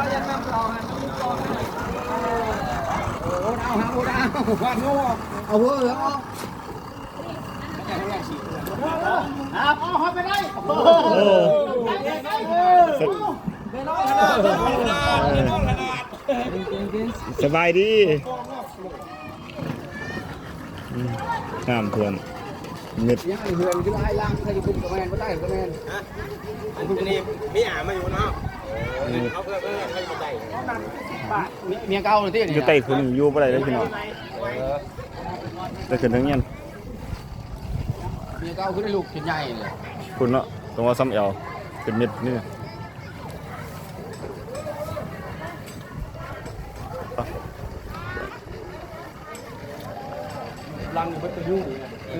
າຢ່ານຳເຂົາຫັ້ນ ໂອ້ ເອົາ ເອົາ ເອົາ ເອົາ ເອົາ ເອົາ ເອົາ ເອົາ ເອົາ ເອົາ ເອົາ ເອົາ ເອົາ ເອົາ ໄປໄດ້ ໂອ້ ສະບາຍດີ ອືມ ນ້ຳຖ້ວມມິດ ຍັງເຮືອນຢູ່ຫຼາຍຫຼັງ ໃສ່ຢູ່ພຸ້ນກໍແມ່ນ ບໍ່ໄດ້ກໍແມ່ນ ອັນນີ້ມີອາມາຢູ່ເນາະ ເອີ ເຂົາເພິ່ນ ເອີ ເຂົາຢູ່ໃຕ້ ເມຍເກົ່າຕິ ຢູ່ໃຕ້ພຸ້ນຢູ່ບໍ່ໄດ້ເດ້ພີ່ນ້ອງ ເອີ ໄດ້ຂຶ້ນທາງເຮືອນ ເມຍເກົ່າຄືໄດ້ລູກຂຶ້ນໃຫຍ່ເລີຍ ພຸ້ນເນາະ ຕ້ອງວ່າຊ້ຳແອວ ເປັນເມັດນີ້ ລັງນີ້ເບິດຕົວຢູ່ນີ້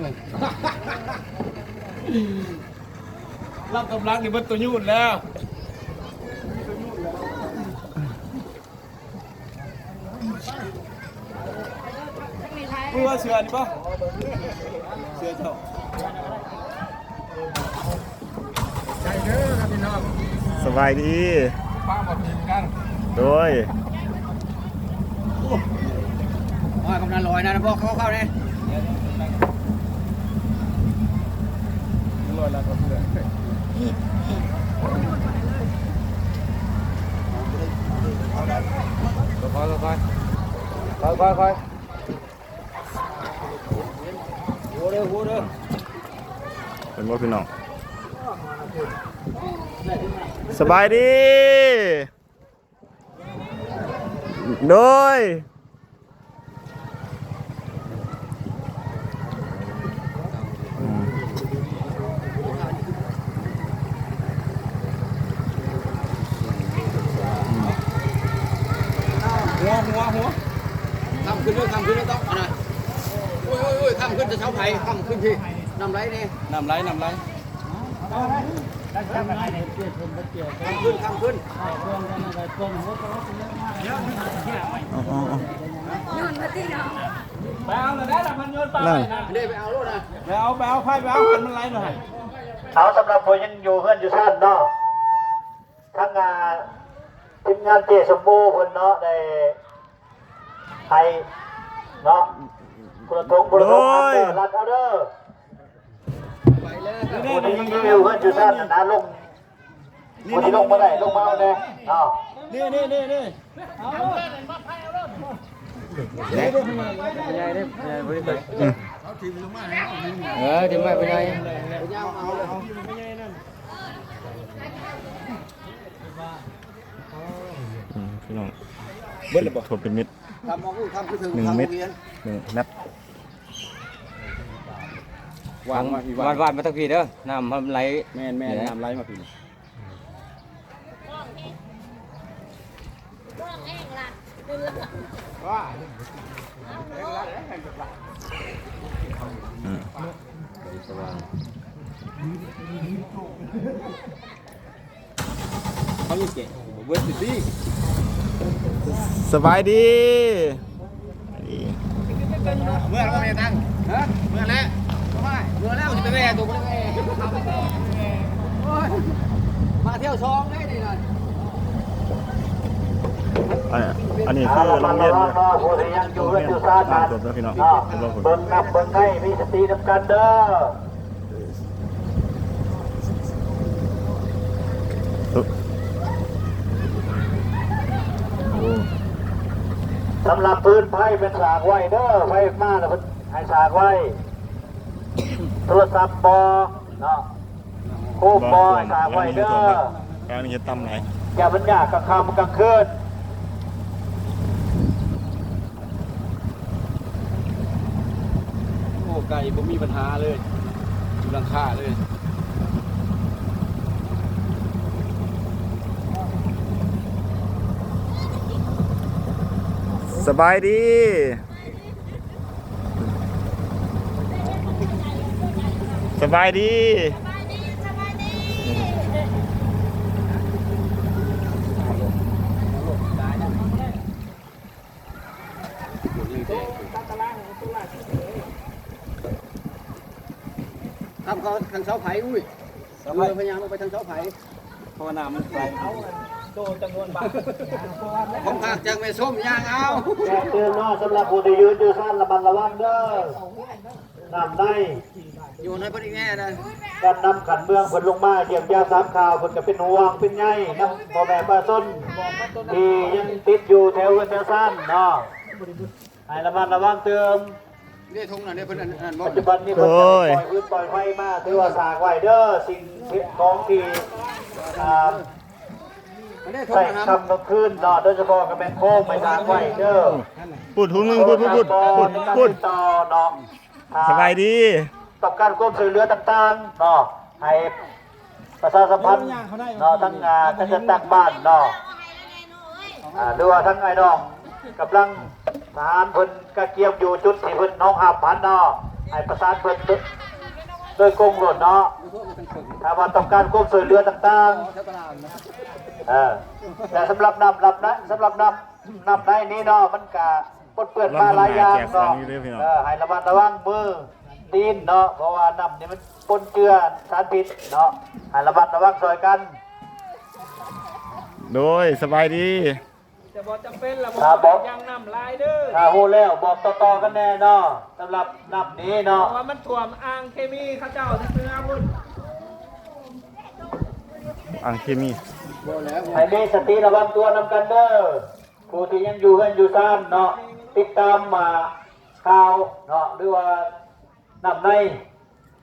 ລັງກຳລັງນີ້ເບິດຕົວຢູ່ແລ້ວ ເພື່ອເສືອນີ້ບໍ່ ເສືອເຈົ້າ ໃຈເດີພີ່ນ້ອງ ສະບາຍດີ ປ້າບໍ່ທີມກັນ ໂດຍ ໂອ້ຍ ກຳນັນລອຍນະ ບອກເຂົາເຂົ້າແດ່ ລອຍແລ້ວກໍເພື່ອນ ຄ່ອຍໆ ຄ່ອຍໆ ຄ່ອຍໆ ຫົວເດີ ຫົວເດີ ເຫັນບໍ່ພີ່ນ້ອງ ສະບາຍດີ ໂດຍ ຫົວ ຫົວ ຫົວ ຂ້າມຂຶ້ນເດີ ຂ້າມຂຶ້ນເດີ ຕ້ອງ ອັນນັ້ນ ໂອ້ຍ ໂອ້ຍ ໂອ້ຍ ຂ້າມຂຶ້ນຈະເຊົາໄຜ ຂ້າມຂຶ້ນພີ້ ນ້ຳໄຫຼນີ້ ນ້ຳໄຫຼ ນ້ຳໄຫຼ ຂ້າມຂຶ້ນ ຂ້າມຂຶ້ນ ເອົາ ເອົາ ເອົາ ໄປເອົາແລ້ວ ໄດ້ລະ ມັນໂຍນປາໄປນະ ເດ້ ໄປເອົາໂລດນະ ໄປເອົາ ໄປເອົາ ໄປ ໄປເອົາ ມັນໄຫຼໜ້ອຍ ເອົາ ສຳລັບຜູ້ຍັງຢູ່ເຮືອນຢູ່ຊານເນາະ ທາງ ອ່າ ທີມງານເຈ້ສົມບູເພິ່ນເນາະ ໄດ້ໃຫ້ເນາະ ຄົນລະຖົງ ຄົນລະຖົງ ໂດຍ ລັດເອົາເດີ ຜູ້ທີ່ຍັງຢູ່ເຮືອນຢູ່ຊານນັ້ນນະ ລົງ ຜູ້ທີ່ລົງບໍ່ໄດ້ ລົງມາເອົາແດ່ເນາະ ນີ້ ນີ້ ນີ້ ນີ້ ເອີ ທີມງານຜູ້ໃຫຍ່ ອືມ ພີ່ນ້ອງ ເບິດແລ້ວບໍ່? ຖ້ວມເປັນເມັດ ທຳເອົາ ທຳຄືເຖິງ ໜຶ່ງເມັດ ໜຶ່ງແມັດ ຫວານມາ ຫວານ ຫວານມາທາງພີ້ເດີ ນ້ຳມັນໄຫຼ ແມ່ນໆ ນ້ຳໄຫຼມາພີ້ ອືມ ເຂົາຍັງແກະບໍ່ເບິດຢູ່ຕິ ສະບາຍດີ ເມື່ອແລ້ວ ເມື່ອແລ້ວ ຊິໄປແວ່ຕົວບໍ່ໄດ້ແວ່ ແຖວສອງເດ້ນີ້ນະ. ອັນ ອັນນີ້ຄືໂຮງຮຽນເດີ ໂຮງຮຽນນ້ຳຖ້ວມເດີພີ່ນ້ອງ ເບິ່ງນຳເບິ່ງໃຫ້ມີສະຕິນຳກັນເດີ. ສຳລັບພື້ນໄຟແມ່ນສາກໄວ້ເດີ ໄຟມາແລ້ວເພິ່ນໃຫ້ສາກໄວ້ ໂທລະສັບບໍ່ເນາະ ໂຮມບໍ່ໃຫ້ສາກໄວ້ເດີ ການເຮັດຕຳຫຼາຍ ຢ່າມັນຍາກກາງຄ່ຳກາງຄືນ. ໂອ້ ໄກ່ບໍ່ມີບັນຫາເລີຍ ຢູ່ຫຼັງຄາເລີຍ. ສະບາຍດີ ສະບາຍດີ ທາງເຂົາ ທາງເສົາໄຟ ອຸ້ຍ ເອີ ພະຍາຍາມລົງໄປທາງເສົາໄຟ ເພາະວ່ານ້ຳມັນໄຫຼ ເອົາໂຕຈຳນວນບາດ ຂອງຝາກຈາກແມ່ຊົມຍ່າງເອົາ. ແຈ້ງເຕືອນເນາະ ສຳລັບຜູ້ທີ່ຢືນຢູ່ຊັ້ນ ລະມັດລະວັງເດີ ນ້ຳໃນ ຢູ່ໃນເພິ່ນອີກແນ່ເດີ ການນຳຂັ້ນເມືອງເພິ່ນລົງມາຢ້ຽມຢາມຖາມຂ່າວ ເພິ່ນກໍເປັນຫ່ວງເປັນໃຍນຳພໍ່ແມ່ປະຊາຊົນ ທີ່ຍັງຕິດຢູ່ແຖວເຮືອນແຖວຊານເນາະ ໃຫ້ລະມັດລະວັງຕື່ມ. ເດ້ ທົ່ງນັ້ນເດ້ ເພິ່ນອັນນັ້ນບໍ່ ປັດຈຸບັນນີ້ເພິ່ນ ໂອ້ຍ ປ່ອຍຟືນປ່ອຍໄຟມາ ຖືວ່າສາກໄວ້ເດີ ສິ່ງຂອງທີ່ ອ່າ ອັນເດ້ ທົ່ງ ໃຊ້ ນັ້ນ ຄ່ຳກາງຄືນເນາະ ໂດຍສະເພາະກໍແມ່ນໂຄມ ໃຫ້ສາກໄວ້ເດີ ພຸ້ນ ທຸງໜຶ່ງ ພຸ້ນ ພຸ້ນ ພຸ້ນ ພຸ້ນ ພຸ້ນ ຕໍ່ເນາະ. ສະບາຍດີ ຕ້ອງການຄວາມຊ່ວຍເຫຼືອຕ່າງໆເນາະ ໃຫ້ປະຊາສຳພັນເນາະ ທັງ ອ່າ ການຈັດຕັ້ງບ້ານເນາະ ອ່າ ຫຼືວ່າທັງອ້າຍນ້ອງກຳລັງ ທະຫານເພິ່ນກະກຽມຢູ່ຈຸດທີ່ເພິ່ນຮອງຮັບຫັ້ນເນາະ ໃຫ້ປະສານເພິ່ນໂດຍກົງໂລດເນາະ ຖ້າວ່າຕ້ອງການຄວາມຊ່ວຍເຫຼືອຕ່າງໆ. ເອີ ແຕ່ສຳລັບນ້ຳ ນ້ຳໃນ ສຳລັບນ້ຳ ນ້ຳໃນນີ້ເນາະ ມັນກະປົນເປື້ອນມາຫຼາຍຢ່າງເນາະ ເອີ ໃຫ້ລະມັດລະວັງມືຕີນເນາະ ເພາະວ່ານ້ຳນີ້ມັນປົນເຈືອສານພິດເນາະ ໃຫ້ລະມັດລະວັງຊ່ອຍກັນ. ໂດຍ ສະບາຍດີ. ຈະບໍ່ຈຳເປັນລະ ບໍ່ ບໍ່ ຍັງນ້ຳຫຼາຍເດີ ຖ້າຮູ້ແລ້ວບອກຕໍ່ໆກັນແດ່ເນາະ ສຳລັບນ້ຳນີ້ເນາະ ເພາະວ່າມັນຖ້ວມອ່າງເຄມີເຂົາເຈົ້າເທື່ອພຸ້ນ ອ່າງເຄມີ ໃຫ້ມີສະຕິລະວັງຕົວນຳກັນເດີ ຜູ້ທີ່ຍັງຢູ່ເຮືອນຢູ່ຊານເນາະ ຕິດຕາມ ອ່າ ຂ່າວເນາະ ຫຼືວ່າ ນ້ຳໃນ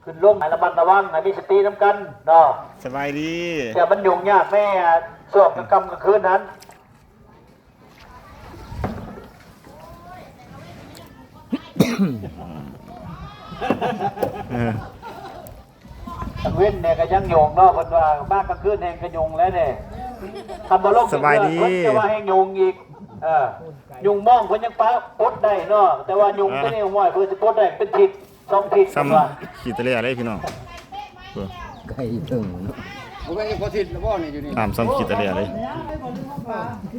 ຂຶ້ນລົງ ໃຫ້ລະມັດລະວັງ ໃຫ້ມີສະຕິນຳກັນເນາະ. ສະບາຍດີ. ຢ່າມັນຫຍຸ້ງຍາກແດ່ ຊ່ວງກາງຄ່ຳກາງຄືນຫັ້ນ ເອີ ກາງເວັນແດ່ກະຍັງຫຍຸ້ງເນາະ ເພິ່ນວ່າ ມາກາງຄືນແຮ່ງກະຫຍຸ້ງແລ້ວແດ່ ຄັນບໍ່ລົງ ສະບາຍດີ ເພິ່ນຈະວ່າແຮ່ງຫຍຸ້ງອີກ ເອີ ຍຸງມອງເພິ່ນຍັງປະປົດໄດ້ເນາະ ແຕ່ວ່າຍຸງ ເອີ ຕົວນີ້ ໂອ້ຍ ເພິ່ນຊິປົດໄດ້ເປັນທິດສອງທິດ ຊ້ຳ ເພິ່ນວ່າ ຂີ້ຕະແລ່ເລີຍພີ່ນ້ອງ ໄກເຖິງເນາະ ບໍ່ແມ່ນພໍທິດແລ້ວບໍ່ນີ້ຢູ່ນີ້ ນ້ຳຊ້ຳຂີ້ຕະແລ່ເລີຍ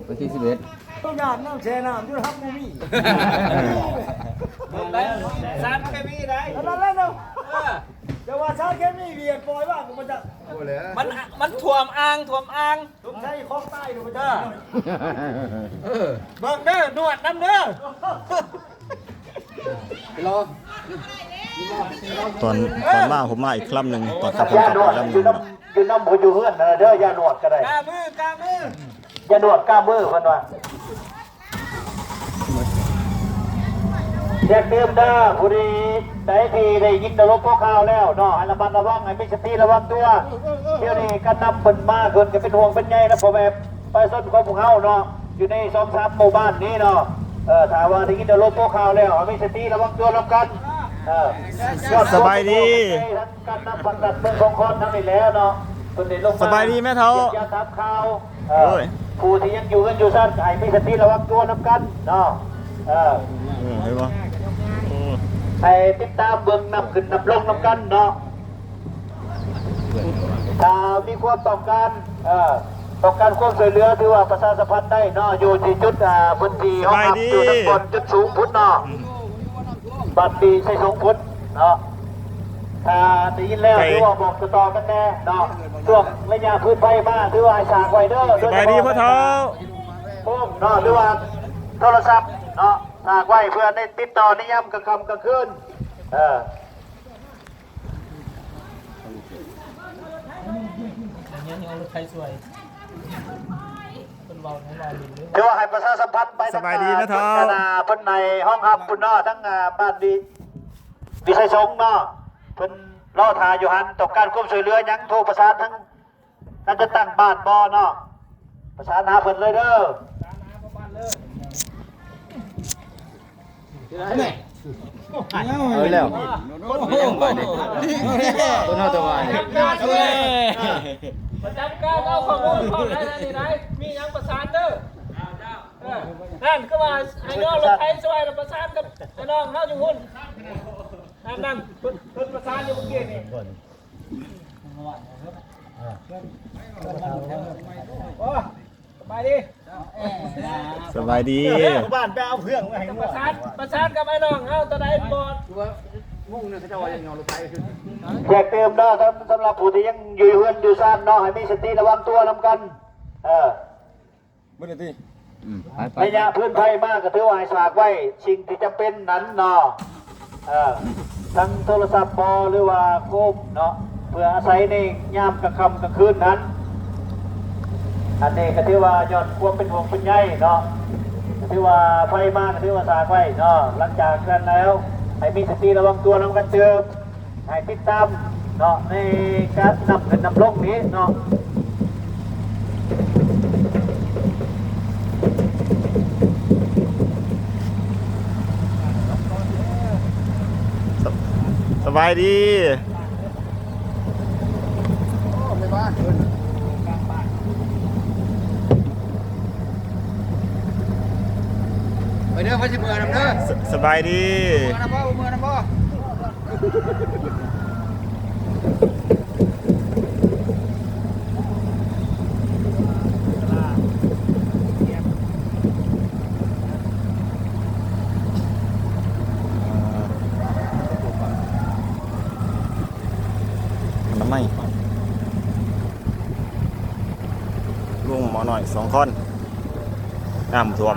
ວັນທີສິບເອັດ ຕ້ອງຢາດນ້ຳແຊ່ນ້ຳຢູ່ ຮັບບໍ່ມີ ເອີ ສານເຄມີໄດ້ ອັນນັ້ນແຫຼະເນາະ ເອີ ແຕ່ວ່າສານເຄມີວຽດປ່ອຍວ່າກໍບໍ່ຈັກ ໂອ້ແຫຼະ ມັນ ມັນຖ້ວມອ່າງ ຖ້ວມອ່າງ ສົງໄສຂອງຕາຍໂດນ ເອີ ເອີ ເບິ່ງເດີ ນວດນຳເດີ ລອ ຕອນ ຕອນມາ ຜົມມາອີກລຳໜຶ່ງ ຕອນກັບ ຜົມກັບອີກລຳໜຶ່ງ ຢູ່ນຳ ຢູ່ນຳ ຢູ່ເຮືອນຫັ້ນເດີ ຢ່ານວດກໍໄດ້ ກາມື ກາມື ຢ່ານວດ ກາມື ເພິ່ນວ່າ. ແຈ້ງເຕືອນເດີ ຜູ້ໃດທີ່ໄດ້ຍິນໄດ້ລົມພວກຂ່າວແລ້ວເນາະ ໃຫ້ລະມັດລະວັງ ໃຫ້ມີສະຕິລະວັງຕົວ ດຽວນີ້ການນຳເພິ່ນມາ ເພິ່ນກໍເປັນຫ່ວງເປັນໃຍນຳພໍ່ແມ່ປະຊາຊົນຂອງພວກເຮົາເນາະ ຢູ່ໃນສອງສາມໝູ່ບ້ານນີ້ເນາະ ເອີ ຖ້າວ່າໄດ້ຍິນໄດ້ລົມພວກຂ່າວແລ້ວ ໃຫ້ມີສະຕິລະວັງຕົວນຳກັນ ເອີ ສະບາຍດີ ການນຳພັກລັດເມືອງຂອງຄອນທັງນີ້ແຫຼະເນາະ ເພິ່ນໄດ້ລົງມາ ສະບາຍດີແມ່ເຖົ້າ ຢາກຖາມຂ່າວ ເອີ ໂອ້ຍ ຜູ້ທີ່ຍັງຢູ່ເຮືອນຢູ່ຊານ ໃຫ້ມີສະຕິລະວັງຕົວນຳກັນເນາະ ເອີ ເອີ ເຫັນບໍ່ ໂອ້ ໃຫ້ຕິດຕາມເບິ່ງນ້ຳຂຶ້ນນ້ຳລົງນຳກັນເນາະ ຖ້າມີຄວາມຕ້ອງການ ເອີ ຕ້ອງການຄວາມຊ່ວຍເຫຼືອ ຖືວ່າປະຊາສຳພັນໄດ້ເນາະ ຢູ່ທີ່ຈຸດ ອ່າ ພື້ນທີ່ຮອງຮັບ ສະບາຍດີ ຢູ່ທາງບ່ອນຈຸດສູງພຸ້ນເນາະ ອືມ ບ້ານປີໄຊສົງພຸ້ນເນາະ. ຖ້າໄດ້ຍິນແລ້ວ ໄປ ຖືວ່າບອກຕໍ່ໆກັນແດ່ເນາະ. ຊ່ວງໄລຍະພື້ນໄພມາ ຖືວ່າໃຫ້ສາກໄວ້ເດີ. ສະບາຍດີພໍ່ເຖົ້າ. ໂຟມເນາະ ຫຼືວ່າໂທລະສັບເນາະ ສາກໄວ້ເພື່ອໄດ້ຕິດຕໍ່ໃນຍາມກາງຄ່ຳກາງຄືນ. ເອີ ເອົາລົດໄຖຊ່ວຍ ເພິ່ນເວົ້າໃຫ້ວ່າ ຖືວ່າໃຫ້ປະຊາສຳພັນໄປ. ສະບາຍດີນະເຖົ້າ. ທາງຄະນະເພິ່ນໃນຫ້ອງຮັບພຸ້ນເນາະ ທັງ ອາ ບ້ານວິ ວິໄຊສົງເນາະ ເພິ່ນລໍຖ້າຢູ່ຫັ້ນ. ຕ້ອງການຄວາມຊ່ວຍເຫຼືອຫຍັງ ໂທປະສານທາງການຈັດຕັ້ງບ້ານບໍ່ເນາະ ປະສານຫາເພິ່ນເລີຍເດີ. ເອົາແລ້ວ ເອົາແລ້ວ ເອົາແລ້ວ ປະຈຳການ ເອົາຂໍ້ມູນພ້ອມໄດ້ ອັນນີ້ໄດ້ ມີຫຍັງປະສານເດີ. ເອີ ນັ້ນຄືວ່າໃຫ້ນ້ອງລົດໄຖຊ່ວຍ ແລ້ວປະສານກັບນ້ອງເຮົາຢູ່ພຸ້ນ. ນັ້ນ ນັ້ນ ເພິ່ນ ເພິ່ນປະສານຢູ່ເມື່ອກີ້ນີ້. ໂອ້ ສະບາຍດີ ສະບາຍດີ. ເອີ ບ້ານໄປເອົາເຄື່ອງມາໃຫ້ ປະສານ ປະສານກັບອ້າຍນ້ອງເຮົາ ຕອນໃດບໍ່ ງງນະ ເຂົາເຈົ້າວ່າຍັງເອົາລົດໄຖຂຶ້ນ. ແຈ້ງເຕືອນເນາະ ສຳ ສຳລັບຜູ້ທີ່ຍັງຢູ່ເຮືອນຢູ່ຊານເນາະ ໃຫ້ມີສະຕິລະວັງຕົວນຳກັນ. ເອີ ເບິດແລ້ວຕິ? ອືມ ໄປ ໄປ ໄລຍະພື້ນໄພມາກໍຖືວ່າໃຫ້ສາກໄວ້ສິ່ງທີ່ຈຳເປັນນັ້ນເນາະ. ເອີ ທັງໂທລະສັບບໍ ຫຼືວ່າໂຄມເນາະ ເພື່ອອາໄສໃນຍາມກາງຄ່ຳກາງຄືນນັ້ນ. ອັນນີ້ກໍຖືວ່າຍ້ອນຄວາມເປັນຫ່ວງເປັນໃຍເນາະ ກໍຖືວ່າໄຟມາກໍຖືວ່າສາກໄວ້ເນາະ. ຫຼັງຈາກນັ້ນແລ້ວ ໃຫ້ມີສະຕິລະວັງຕົວນຳກັນຕື່ມ. ໃຫ້ຕິດຕາມເນາະ ໃນການນຳຂຶ້ນນຳລົງນີ້ເນາະ. ສະ ສະບາຍດີ ໂອ້ ແມ່ບ້ານເພິ່ນ ໄປເດີ ໃຜຊິເມືອນຳເດີ. ສະ ສະບາຍດີ ເມືອນຳບໍ່ ເມືອນຳບໍ່? ນ້ຳໄມ້ ລຸງໝໍນ້ອຍສອງຄົນ ນ້ຳຖ້ວມ.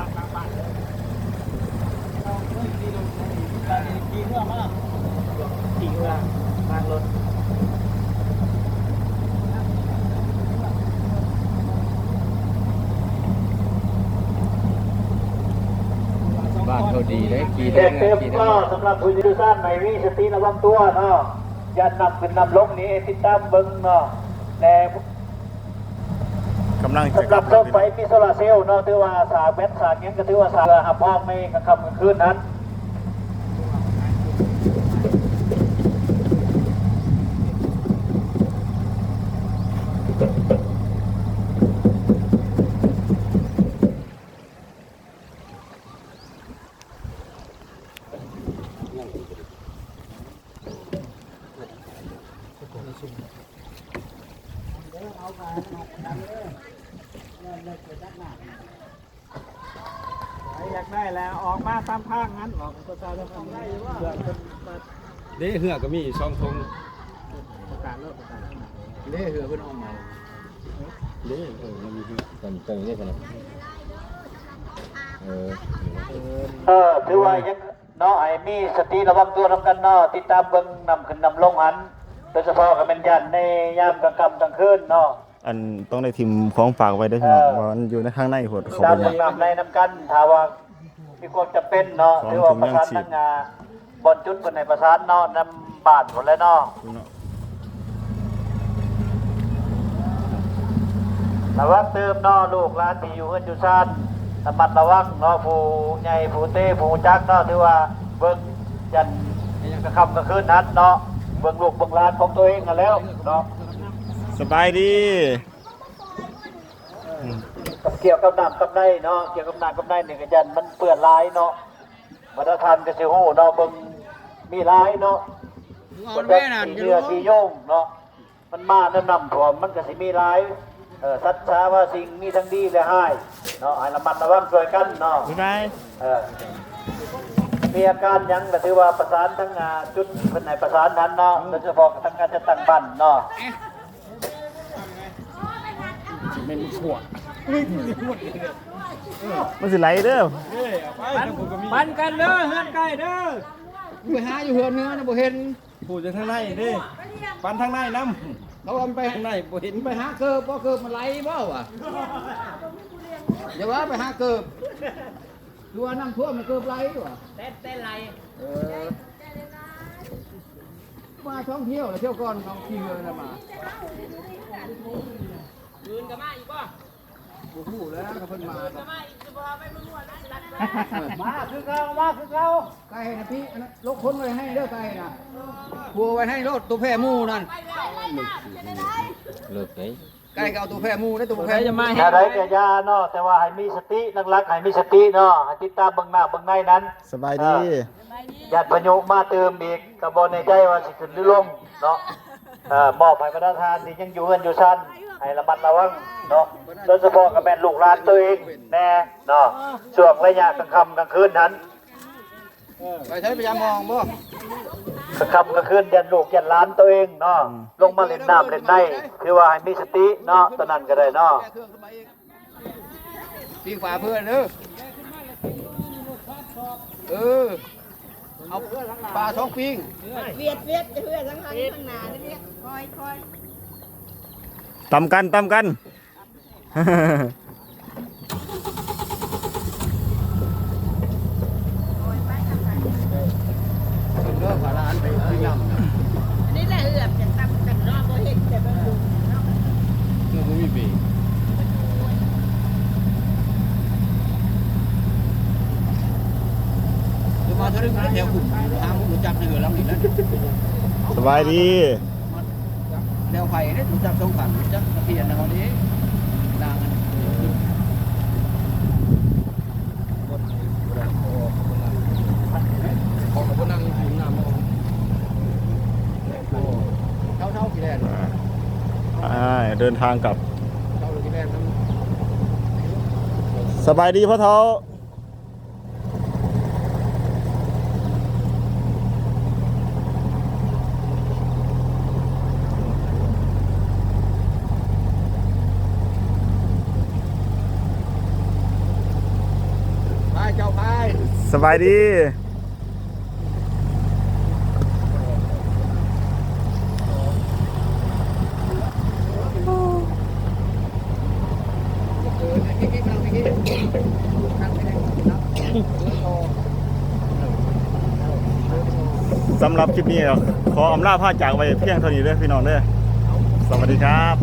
ບ້ານເຂົາດີເດ້ ຂີ່ເຮືອ ຂີ່ເຮືອ. ສຳລັບຜູ້ໂດຍສານໃຫ້ມີສະຕິລະວັງຕົວເນາະ ຢ້ານນ້ຳຂຶ້ນນ້ຳລົງນີ້ ໃຫ້ຕິດຕາມເບິ່ງເນາະ ແລະ ກຳລັງຈະ ສຳລັບເຄື່ອງໄຟມີໂຊລາເຊວເນາະ ຖືວ່າສາກແບັດສາກຫຍັງກໍຖືວ່າສາກ ເພື່ອຮັບຮອງໃນກາງຄ່ຳກາງຄືນນັ້ນ. ຢາກໄດ້ແລ້ວ ອອກມາຕາມທາງນັ້ນ ອອກໄປຕາມທາງນັ້ນ ເຮືອກໍມີສອງຖົງ ປະກາດໂລດ ປະກາດ ເດ້ ເຮືອເພິ່ນອອກມາ ເດ້ ເອີ ມັນມີ ເອີ ຖືວ່າຍັງ ເນາະ ໃຫ້ມີສະຕິລະວັງຕົວນຳກັນເນາະ ຕິດຕາມເບິ່ງນ້ຳຂຶ້ນນ້ຳລົງຫັ້ນ ໂດຍສະເພາະກໍແມ່ນຢ້ານໃນຍາມກາງຄ່ຳກາງຄືນເນາະ ອັນຕ້ອງໄດ້ຖິ້ມຂອງຝາກໄວ້ເດີພີ່ນ້ອງ ເອີ ເພາະວ່າມັນຢູ່ໃນທາງໃນໂພດ ເຂົ້າໄປ ຕາມນ້ຳໃນນຳກັນ ຖ້າວ່າມີຄວາມຈຳເປັນເນາະ ຖືວ່າປະສານທາງ ອ່າ ບ່ອນຈຸດເພິ່ນໃຫ້ປະສານເນາະ ນຳບ້ານພຸ້ນແຫຼະເນາະ. ລະວັງຕື່ມເນາະ ລູກຫຼານທີ່ຢູ່ເຮືອນຢູ່ຊານ ລະມັດລະວັງເນາະ ຜູ້ໃຫຍ່ຜູ້ເຕຜູ້ຮູ້ຈັກເນາະ ຖືວ່າເບິ່ງຢັນກາງຄ່ຳກາງຄືນຫັ້ນເນາະ ເບິ່ງລູກເບິ່ງຫຼານຂອງຕົວເອງຫັ້ນແຫຼ້ວເນາະ. ສະບາຍດີ. ກ່ຽວກັບນ້ຳກັບໃນເນາະ ກ່ຽວກັບນ້ຳກັບໃນນີ້ກໍຢ້ານມັນເປື້ອນຫຼາຍເນາະ ບັນດາທ່ານກໍຊິຮູ້ເນາະ ເບິ່ງມີຫຼາຍເນາະ ບໍ່ຈັກຂີ້ເຫຍື້ອຂີ້ໂຍງເນາະ ມັນມານຳນ້ຳຖ້ວມ ມັນກໍຊິມີຫຼາຍ ເອີ ສັດສາວາສິ່ງ ມີທັງດີແລະຮ້າຍເນາະ ໃຫ້ລະມັດລະວັງຊ່ວຍກັນເນາະ ບາຍບາຍ ເອີ. ມີອາການຫຍັງກໍຖືວ່າປະສານທາງ ອ່າ ຈຸດເພິ່ນໃຫ້ປະສານນັ້ນເນາະ ໂດຍສະເພາະທາງການຈັດຕັ້ງບ້ານເນາະ. ມັນຊິໄຫຼເດີ ປັນກັນເດີ ເຮືອນໃກ້ເດີ ໄປຫາຢູ່ເຮືອນເຮືອນບໍ່ເຫັນ. ຜູ້ຈາກທາງໃນເດ້ ປັນທາງໃນນຳ ເຂົາວ່າມັນໄປທາງໃນບໍ່ເຫັນ ໄປຫາເກີບບໍ່ ເກີບມັນໄຫຼບໍ່ວະ ຢ່າວ່າໄປຫາເກີບ ຄືວ່ານ້ຳຖ້ວມມັນເກີບໄຫຼວະ ແຕ່ ແຕ່ໄຫຼ ເອີ ມາສອງທ່ຽວແລ້ວ ທ່ຽວກ່ອນເຮົາຂີ່ເຮືອນະມາ ອື່ນກໍມາອີກບໍ່? ບໍ່ຮູ້ແລ້ວ ເພິ່ນມາ ມາຄືເກົ່າ ມາຄືເກົ່າ ໄກ່ນະພີ່ ອັນນັ້ນ ລົກຂົນໄວ້ໃຫ້ເດີ ໄກ່ນະ ຜົວໄວ້ໃຫ້ໂລດ ໂຕແພ້ໝູ່ນັ້ນ ເລີກໄດ້ ໄກ່ກໍເອົາໂຕແພ້ໝູ່ເດີ ໂຕແພ້ໝູ່ ແນວໃດກໍຢ່າເນາະ ແຕ່ວ່າໃຫ້ມີສະຕິ ຫຼັກໆໃຫ້ມີສະຕິເນາະ ໃຫ້ຕິດຕາມເບິ່ງໜ້າເບິ່ງໃນນັ້ນ. ສະບາຍດີ ເອີ ຢ້ານພາຍຸມາຕື່ມອີກ ກໍບໍ່ແນ່ໃຈວ່າຊິຂຶ້ນຫຼືລົງເນາະ. ເອີ ມອບໃຫ້ບັນດາທ່ານທີ່ຍັງຢູ່ເຮືອນຢູ່ຊານ ໃຫ້ລະມັດລະວັງເນາະ ໂດຍສະເພາະກໍແມ່ນລູກຫຼານໂຕເອງແດ່ເນາະ ຊ່ວງໄລຍະກາງຄ່ຳກາງຄືນຫັ້ນ ໄປໃສ ໄປຢາມມອງບໍ່ ກາງຄ່ຳກາງຄືນ ຢ້ານລູກຢ້ານຫຼານໂຕເອງເນາະ ອືມ ລົງມາຫຼິ້ນນ້ຳຫຼິ້ນໃນ ຖືວ່າໃຫ້ມີສະຕິເນາະ ຕອນນັ້ນກໍໄດ້ເນາະ. ປີ້ງປາເພື່ອນເດີ ເອີ ເອົາປາສອງປີ້ງ ວຽດ ວຽດ ເຮືອທາງຫຼັງ ທາງໜ້າ ວຽດ ຄ່ອຍໆ ຕຳກັນ ຕຳກັນ ເດີ ພາລາອັນໄປເອົານ້ຳ ອັນນີ້ແຫຼະເຮືອ ຈະຕຳກັນເນາະ ບໍ່ເຫັນແຕ່ເບິ່ງເນາະ ເຮືອບໍ່ມີເບ ຈະມາເທື່ອໜຶ່ງແຖວພຸ້ນ ຫາບໍ່ຮູ້ຈັກເຮືອລຳນີ້ນະ ສະບາຍດີ. ແນວໄຟເດ້ ຮູ້ຈັກສອງຂັ້ນ ຮູ້ຈັກຕະພຽນນະເຮົາເດ້ ນາງອັນ ເຖົ້າໆ ຊິແລ່ນ ອ່າ ເດີນທາງກັບ ເຖົ້າຊິແລ່ນນຳ ສະບາຍດີພໍ່ເຖົ້າ. ໄປເຈົ້າໄປ ສະບາຍດີ. ສຳລັບຄລິບນີ້ກໍຂໍອຳລາພາຈາກໄວ້ພຽງເທົ່ານີ້ເດີພີ່ນ້ອງເດີ. ສະຫວັດດີຄັບ.